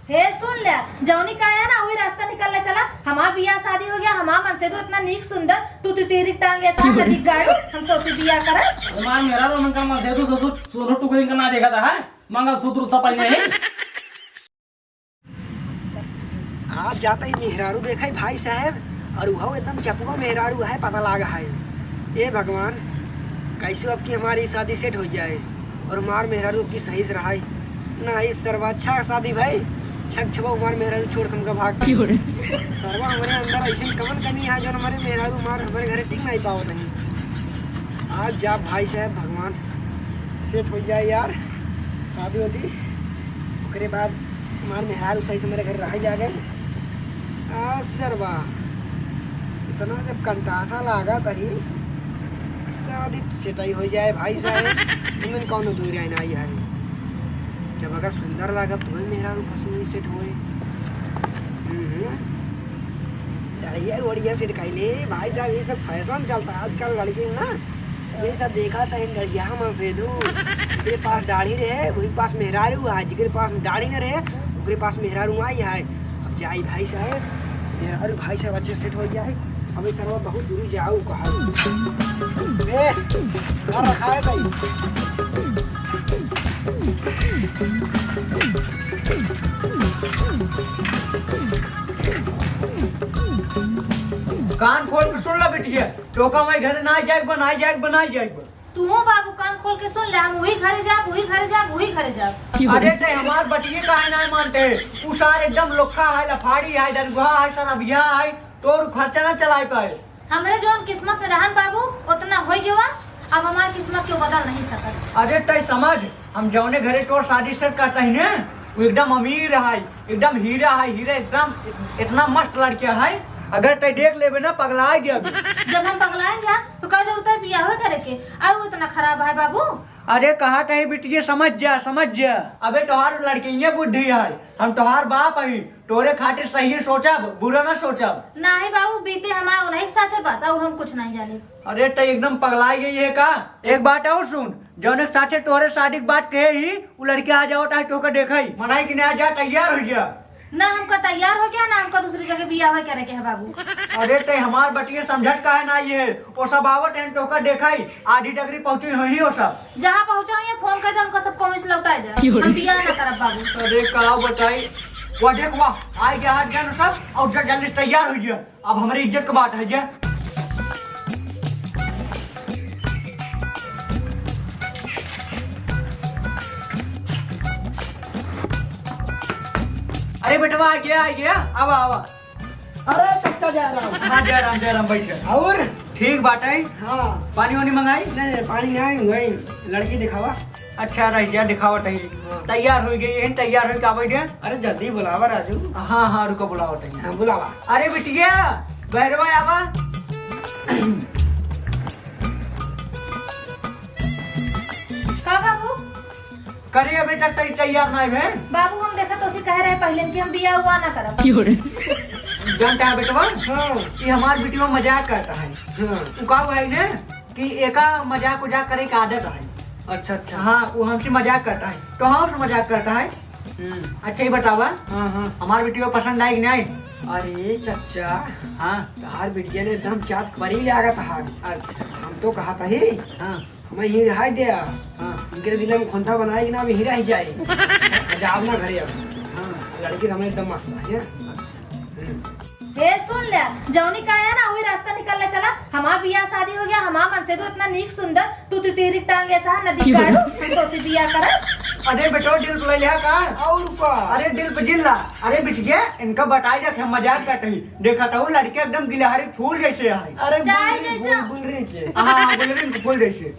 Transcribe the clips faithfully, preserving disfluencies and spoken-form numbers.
हे सुन ले, जौनी काया ना वही रास्ता निकल ले चला। हमार बियाह शादी हो गया, हमार मनसेधू इतना नीक सुंदर, तू टिटरी टांग ऐसा नदी गाड़ू, हम तो से बियाह करब। हमार मेहरारू हमन का मनसेधू ससुर सोनू टुकड़ी का ना देखा था, है? मंगलसूत्र सब पहने हैं। आज जाता ही मेहरारू देखा ही भाई साहब, और वह एकदम चपुआ मेहरारू है, पता लागा है। ए भगवान, कैसे अब की हमारी शादी सेट हो जाए और हमार मेहरारू अब की सही से रहाई। ना, ई सरवा अच्छा शादी भाई, छक छबा हमार मेहरारू छोड़ के हमका भाग गई। क्यों रे? सरवा हमरे अंदर ऐसे कवन कमी है जो हमारे मेहरारू हमार, हमारे घरे टिक नहीं पावत नहीं। आज जा भाई साहब भगवान सेट हो जाए यार, शादी होती, ओकरे बाद हमार मेहरारू सही से मेरे घर रह जा गए। आ सरवा, इतना जब कंटासा लागत ही, शादी सेटई हो जाए भाई साहब, तुमन कौनो दूर आई ना आई है। जब अगर सुंदर लागत तुम्हें मेहरारू फसुई सेट होए। हम्म। लड़िया वड़िया सेट कैले भाई साहब, ये सब फैशन चलता है आजकल लड़की में ना। ये सब देखा था इन लड़िया मनसेधू, जेकरे पास दाढ़ी रहे वही पास मेहरारू है, जेकरे पास दाढ़ी न रहे ओकरे पास मेहरारू आई है। अब जाई भाई साहब, मेहरारू भाई साहब अच्छे सेट हो जाए। अब इस तरह बहुत दूरी जाऊ कहा। ए, घर रखा है भाई। कान खोल के सुन ला बिटिया, तोका मैं घर ना जाए बा, ना जाए बा, ना जाए बा। तू हो बाबू, कान खोल के सुन ले, हम वही घरे जाब, वही घरे जाब, वही घरे जाब। अरे ते हमार बतिये काहे ना मानते? उ सार एकदम लोखा है, लफाड़ी है, डरुआ है, शराबिया है, तोर खर्चा ना चलाए पाए। हमरे जौन किस्मत में रहन बाबू, उतना हो गवा, अब हमार किस्मत के बदल नहीं सकत। अरे तय समझ, हम जौने घरे तोर शादी सेट करता ही ने, वो एकदम अमीर है, एकदम हीरा है, हीरा एकदम इतना मस्त लड़किया है, अगर तय देख लेबे ना पगला जाबे। जब हम पगला जा तो का जरूरत है बियाह करे के? और वो इतना खराब है बाबू? अरे कहा तही बिटिया, समझ जा, समझ जा। अबे तोहार लड़किया बुद्धि है, हम तोहार बाप है, तोरे खातिर सही सोचब, बुरा ना सोचब। नाही बाबू, बीते हमार उन्हीं के साथे बस, और हम कुछ नहीं जाने। अरे, तै एकदम पगलाई गई है का? एक बात और सुन, जौने के साथे तोहरे शादी के बात कहे ही, उ लड़के आ जाओ, ताकि तोहके देखई। मनाई कि ना जा, तैयार हो जा। ना हमका तैयार हो गया, ना हमका दूसरी जगह बियाह करे के है बाबू। अरे, तै हमार बतिये समझत काहे ना ये? ओ सब आवत हैं, तोहके देखई, आधी डगरी पहुँची होई ओ सब। जहाँ पहुँचा होई, फोन कर दे, हमका सब कौन लौटा दे। हम बियाह ना करब बाबू। अरे, का बताई, वाह देख, वाह, आ गया, हाथ गया सब, और जल्दी से तैयार हो गया। अब हमरे इज्जत के बात है जे। अरे बेटवा, आ गया, आ गया, आवा, आवा। अरे चचा जयराम। हाँ, जयराम, जयराम, बैठ जा। और? ठीक बात है। हाँ। पानी वानी मंगाई? नहीं, नहीं, पानी नहीं, वही लड़की दिखावा। अच्छा, रह जा, दिखावत है। हाँ। तैयार हो गई है, तैयार हो के आवे दे। अरे, जल्दी बुलावा, राजू। हाँ, हाँ, रुको, बुलावत है। हाँ, बुलावा। अरे, बिटिया, बहरवा आवा। का बाबू? करे, अबे तक तै-, तैयार नहीं भे। बाबू, हम देखा तो उसे कह रहे पहले कि हम बियाह हुआ ना करब। जानता है बेटवा? हाँ। ये हमार बिटिया मजाक करता है। हाँ। तू का हुआ है ने? कि एका मजाक उजाक करे के आदत है। अच्छा, अच्छा। हाँ, वो हमसे मजाक करता है, तो हम उससे मजाक करता है। हम्म। अच्छा, ये बतावा, हाँ, हाँ। हमार बिटिया पसंद आई कि नहीं? अरे चचा, हाँ। तोहार बिटिया ने एकदम चाँद परी लागत है। अच्छा। हम तो कहत ही, हाँ। हम यहीं रहाई दे। हाँ। इनके दिल में खोंता बनाए कि ना, हम यहीं रह जाए। जाब ना घरे अब। हाँ। लड़की तो हमें एकदम मस्त है। हम्म। हे सुन ले, जौनी काया ना वही रास्ता निकल ले चला। हमार बियाह शादी हो गया, हमार मनसेधू इतना नीक सुंदर, तू टिटरी टांग ऐसा नदी काढ़ू, हम तो से बियाह करब। अरे बेटो, दिल पे ले लिया का? और का? अरे दिल पे जिल्ला। अरे बिटिया, इनका बताई रख, हम मजाक करते ही। देखा तो लड़के एकदम गिलहरी फूल जैसे है। अरे चाहे गुलरी, जैसे गुल-, गुलरी के। हाँ, गुलरी के फूल जैसे।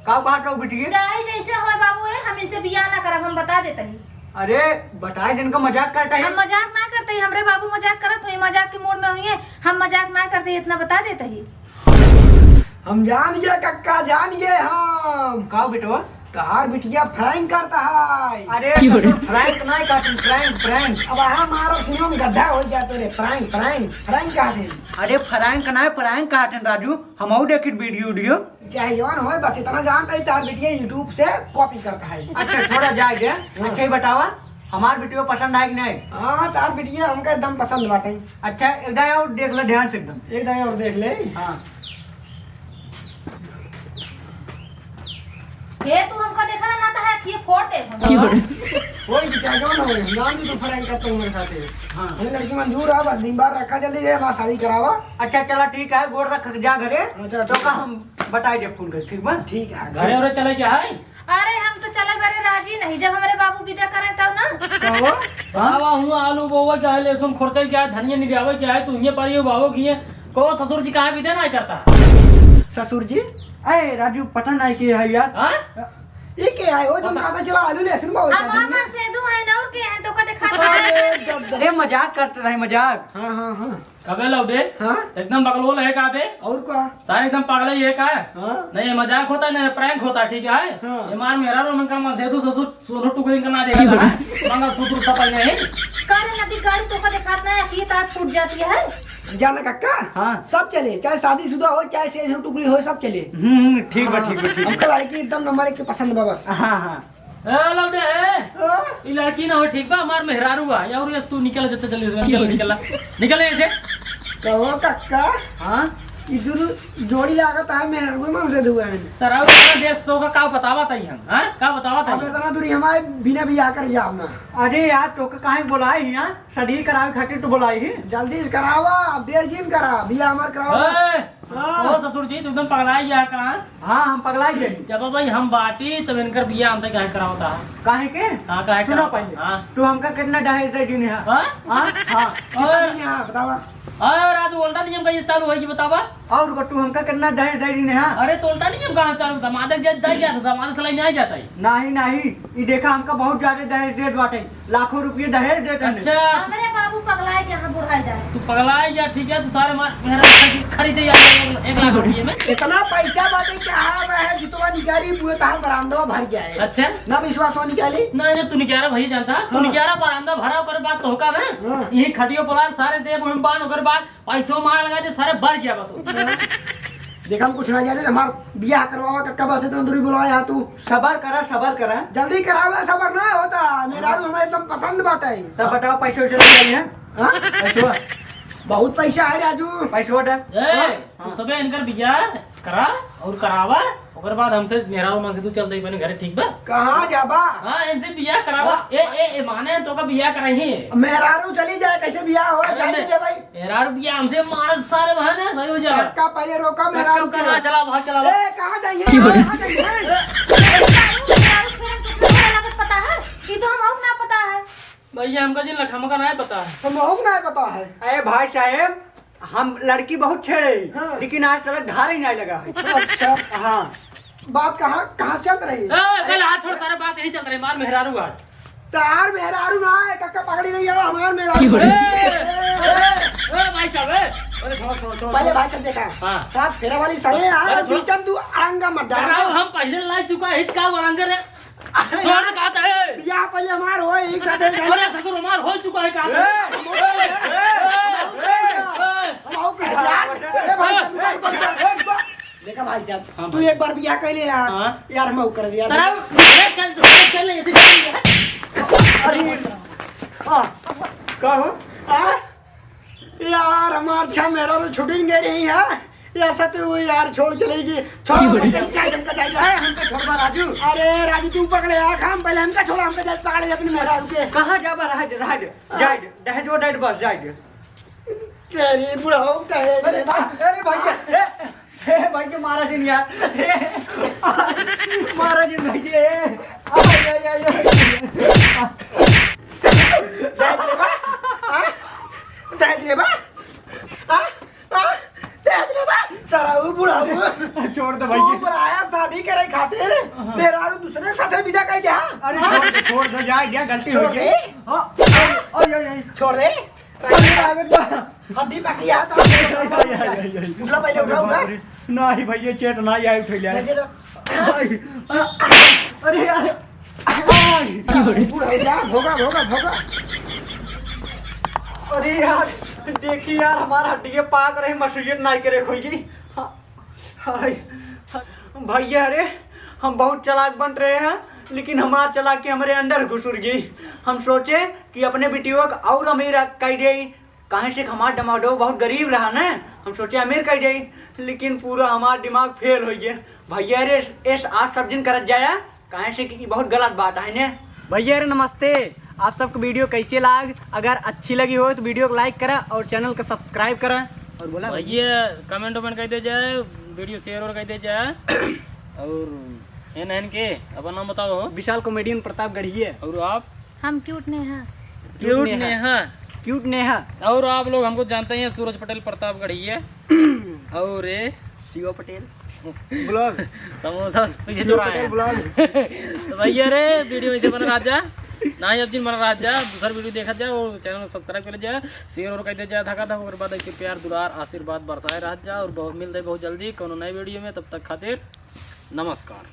का बात हो बिटिया? चाहे जैसे होए बाबू, ए, हम इनसे बियाह ना करब, हम बता देते ही। अरे, बताई दिन का मजाक करता है। हम मजाक ना करते ही, हमरे बाबू मजाक करत हुए, मजाक के मूड में हुए, हम मजाक ना करते ही, इतना बता देते ही। हम जान गए कक्का, जान गए हम। का बेटवा? तोहार बिटिया prank करता है। अरे, क्यों रे? Prank ना कहते, prank, prank। अब हाँ मारो, सुनो, गड्ढा हो जाते रे, prank, prank, prank कहते हैं। अरे, prank ना, prank कहते हैं राजू, हमहू देखित video, video। चाहे जवान होए, बस इतना जानता ही, तार बिटिया YouTube से copy करता है। अच्छा, छोड़ा जाए गया। हाँ। अच्छा, ही बतावा, हमार video पसंद आए कि नहीं? हाँ, तार video हमका एकदम पसंद बाटे। अच्छा, एक दाईं और देख ले ध्यान से एकदम। एक दाईं और देख ले। हाँ। ये तू हमका देखा ना, ना चाहे कि ये फोड़ दे। की हो रे? कोई भी चाहे जो ना हो, नाम भी तो prank करता हूँ मेरे साथ। हाँ। हमें लड़की मंजूर है, बस दिन बार रखा जल्दी है, हमार शादी करावा। अच्छा, चला ठीक है, गोड़ रख जा घरे। हाँ, चला, तो ठीक का है। हम बताई दे फोन कर, ठीक बा? ठीक है। घरे ओरे चले क्या है? अरे, हम तो चले बरे राजी नहीं, जब हमरे बाबू विदा करें तब ना। कहो। आवा हूँ, आलू बोवा क्या है, लहसुन खोरते क्या है, धनिया निरावे क्या है, तू ये पारी बाबू की है। कहो ससुर जी कहाँ विदा ना करता? ससुर जी? अरे राजू, पता नहीं के है यार। हाँ? ये के है? ओ, तुम पता कहा था चला आलू लहसुन बोवा हम क्या धनिया? हमर सेदू है ना, और के है, तो कते खाता अरे, है? जब, जब। ए, मजाक करते रहे, मजाक। हाँ, हाँ, हाँ। कबे लौटे? हाँ? एकदम बकलोल है का बे? और का? सारे एकदम पागल ही है का? हाँ? नहीं, ये मजाक होता है, नहीं, prank होता है, ठीक है? हाँ। ये मार मेरा रो, मन का मन से तू ससुर सोनू टुकड़ी का ना देगा था। मंगलसूत्र सफल नहीं। का रे नदी गाड़ी तो का दिखात ना है कि तार फूट जाती है? जाना कक्का? हाँ। सब चले, चाहे शादीशुदा हो, चाहे सेजू टुकड़ी हो, सब चले। हम्म, ठीक बा, हाँ। ठीक बा, ठीक बा। हमका लड़की एकदम नंबर एक के पसंद बा बस। हाँ, हाँ। ए, लौटे है। हाँ? ई लड़की ना हो, ठीक बा, हमार मेहरारू बा। या और यस तू निकल जते चल, निकल, निकल। निकल ऐसे। कहो कक्का। हाँ? ई दुनु जोड़ी लागत है, मेहरारू में से दुआ है। सराऊ का देख तो का, का बतावा ताई हम, हाँ? का बतावा ताई? अब इतना दूरी हमारे बिना बियाह कर जाओ ना। अरे यार, तो का काहे बोलाई यहाँ? शादी करावे खातिर तो बोलाई ही। जल्दी से करावा, अब देर जिन करा, बियाह हमार करावा। ए, हाँ। ओ ससुर जी, तू एकदम पगलाई गया का? हाँ, हम पगलाई गए। जब भाई हम बाटी, तब इनकर बियाह हमसे काहे करावता है? काहे के? हाँ, काहे सुनो करावता? पहले, हाँ। तू हमका कितना दहेज दे दीने है? हाँ? हाँ? हाँ। कितना और दीने है, बतावा। और आज उल्टा नियम का ये चालू है कि बतावा। और को तू हमका कितना दहेज दे दीने है? अरे, तो उल्टा नियम कहाँ चालू? दामाद के जब दे जाता, दामाद से नहीं जाता है। नहीं, नहीं, ये देखा, हमका बहुत ज्यादा दहेज देत बाटे। लाखों रुपये दहेज देत हने। अच्छा। हमरे बाबू पगलाए के यहाँ बुढ़ाई जाए। तू पगलाए जा, ठीक है, तू सारे मार, मेरा खरीदे यार एक, एक लाख रुपये में। इतना पैसा बाटे, कहाँ है, जितवा निकारी पूरे तहार बरामदवा भर गया है। अच्छा। ना विश्वास हो निकाली। ना, ना, तू निकारा भाई जानता, तू हाँ। निकारा बरामदा भरा, ओकर बाद तो होका ना, हाँ। यही खटियो पलार सारे दे, बुढ़म बान, ओकर बाद पैसो मार लगा दे, सारे भर गया बा तो। देखा, हम कुछ ना जाने, हमार बियाह करवावा, कक्का बस इतना दूरी बुलाया तू। सबर करा, सबर करा। जल्दी करावे, सबर ना होता। मेरा हाँ। रूम हमें एकदम पसंद बाटे। तब बताओ, पैसे वैसे ले आइए। हाँ? पैसवा। बहुत पैसा है राजू। पैसवा दे। ए, हाँ। तू सबे इनकर बियाह करा और करावा, ओकर बाद हमसे मेहरारू मन से तू चल जाई अपने घरे, ठीक बा? कहाँ जाबा? हाँ, इनसे बियाह करावा। हाँ। ए, ए, ए, माने तो का बियाह कराई है। मेहरारू चली जाए, कैसे बियाह हो? अरे जाने मैं दे भाई। मेहरारू बियाह हमसे मारत सारे बहाने सही हो जाए। कक्का पहले रोका, मेहरारू कक्का के। ना चला, भाग चला। ए, कहाँ जाइए? क्यों? कहाँ जाइए? मेहरारू, मेहरारू छोड़न कितना बुरा लागत पता है? ये तो हम ना पता है। भैया, हमका जिन लखमा का नाय पता है। हम हमहू का नाय पता है। अरे भाई साहेब, हम लड़की बहुत छेड़े ही, हाँ। लेकिन आज तक धार ही नाय लगा है। अच्छा। हाँ। बात कहाँ, कहाँ से चल रही है? ए, पहले हाथ छोड़, सारे बात यही चल रही, मार मेहरारू आज। तार मेहरारू ना है, कक्का पकड़ी नहीं है, हमार मेहरारू। क्यों रे? ए, ए, ए, ए, भाई साहब, ए, अरे छोड़, छोड़, छोड़, पहले छोड़। भाई साहब देखा। हाँ। सात फेरा वाली समय है, अरे छोड़। बीच में तू अड़ंगा मत डाल। चढ़ाओ, हम पहले ला चुका है, का अड़ंगा रे? अरे छोड़ यार, दे, कहता है। बियाह पहले हमार होए, एक साथ एक अरे, ससुर हमार हो चुका है, कहता है। ए, ए, ए, ए, हम आओ के यार। ए, भाई, ए, देखा भाई साहब, हाँ तू भाई। एक बार बियाह कर ले यार। हाँ। यार, हम कर दे यार। तरह, तरह कर, तरह कर ले, ऐसे कर ले। अरे, हाँ। का हो? हाँ? यार, हमार छह मेहरारू छुटिन गए रही है। या सत्य हुई यार, छोड़ चलेगी। छोड़, क्यों रे? हमका जाए, हमका जाए, जाए, हमका छोड़वा राजू। अरे राजू, तू पकड़े आँख, हम पहले हमका छोड़ा, हमका जाए पकड़े अपने मेहरारू के। कहाँ जाबा? राज, राज, जाए दे, दहेजो दे दे, बस जाए दे। तेरी बुढ़ऊ दहेज अरे रे। भाई, अरे भाई, ए, ए भाई के मारा जिन यार। ए, मारा जिन भाई के। आय, आय, आय, आय। दहेज लेबा? हाँ? दहेज लेबा? हाँ? हाँ? दहेज लेबा? सराऊ बुढ़ाऊ। छोड़ दे भाई। तू बुलाया शादी करे खातिर, हाँ। मेहरारू दूसरे के साथे विदा कर दिया। अरे छोड़ दे, छोड़ दे, जा, जा, गलती हो छोड़ गई। दे। हाँ। ओए, ओए, ओए। छोड़ दे। अरे, अरे, हड्डी बाकी है तो उठा पहले, उठा, उठा। नहीं भैया, चेट ना आए उठैले। अरे यार। भोगा, भोगा, भोगा। अरे यार, देखी यार, हमार हड्डी पाक रही, मसूरियत नाई करे खोई। हाय, भैया रे, हम बहुत चालाक बन रहे हैं, लेकिन हमार चालाकी हमरे अंदर घुसुर गई। हम सोचे कि अपने बिटियों का और अमीर कइ देई, काहे से कि हमार डमाडो बहुत गरीब रहा न, हम सोचे अमीर कइ देई, लेकिन पूरा हमार दिमाग फेल होइ गया। भैया रे, एस आज सब दिन करत जाया, काहे से कि ई बहुत गलत बात है ने। भैया रे नमस्ते, आप सबके वीडियो कैसे लाग? अगर अच्छी लगी हो तो वीडियो को लाइक करा और चैनल को सब्सक्राइब करा। और बोला भैया, कमेंट वमेंट कइ दे जाए, वीडियो शेयर और कइ दे जाए। और ये नहन के अपन नाम बताओ हो। विशाल कॉमेडियन प्रतापगढ़िया। और आप? हम cute Neha. Cute cute Neha. Neha. Cute Neha. और आप लोग हमको जानते हैं, सूरज पटेल प्रतापगढ़िया। और ये शिवा पटेल ब्लॉग। समोसा पीछे शिवा चुरा पटेल है। ब्लॉग। तो भैया रे, वीडियो ऐसे बना रहा जा, ना ही अब दिन बना रहा जा, दूसरा वीडियो देखा जा और चैनल को सब्सक्राइब कर जा, शेयर और कइ दे जा धका धक। और बाद ऐसे प्यार दुलार आशीर्वाद बरसाए रहा जा और बहुत मिलते हैं बहुत जल्दी कोनो नए वीडियो में। तब तक खातिर नमस्कार।